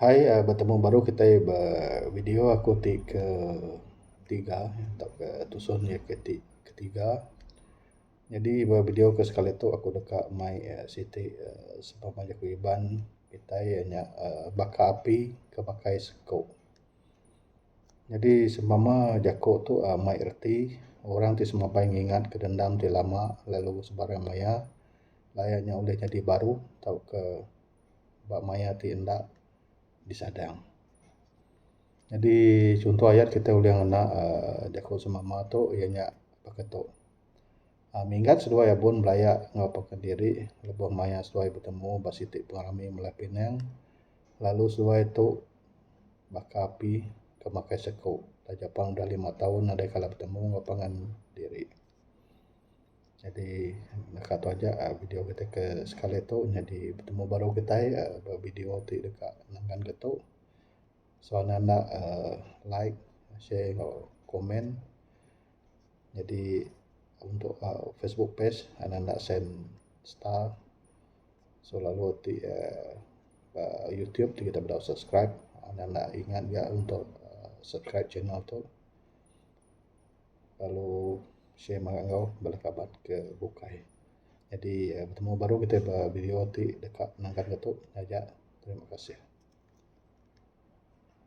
Hai betemu baru kitai ba video aku ti ke tiga tauka tusun ke ti ketiga. Nyadi ba video ke sekali tu aku deka mai siti sempama jaku Iban kitai iya nya baka api ke makai seku. Nyadi sempama jaku tu mai reti orang ti semampai ngingat ke dendam ti lama lalu sebarang maya laya nya ulih nyadi baru tauka ba maya ti enda disadang. Nyadi chunto ayat kitai ulih ngena uhh jaku sempama tu iya nya baka tu uhh Minggat seduai Abun belaya enggau pangan diri lebuh maya seduai betemu ba siti pengerami melah pinang lalu seduai tu baka api ke makai seku taja pan udah lima taun nadai kala betemu enggau pangan diri. Jadi naka tu aja video kitai ke sekali tu nyadi betemu baru kitai ba video ti deka nangkan ke tu. So ne enda uhh like share enggau komen nyadi untuk Facebook page anang enda send star so lalu ti uhh ba YouTube ti kita beda subscribe anang enda ingat ga untuk subscribe channel tu lalu share mega enggau bala kaban ke bukai. Jadi betemu baru kitai ba video ti deka nangkan ke tu aja. Terima kasih.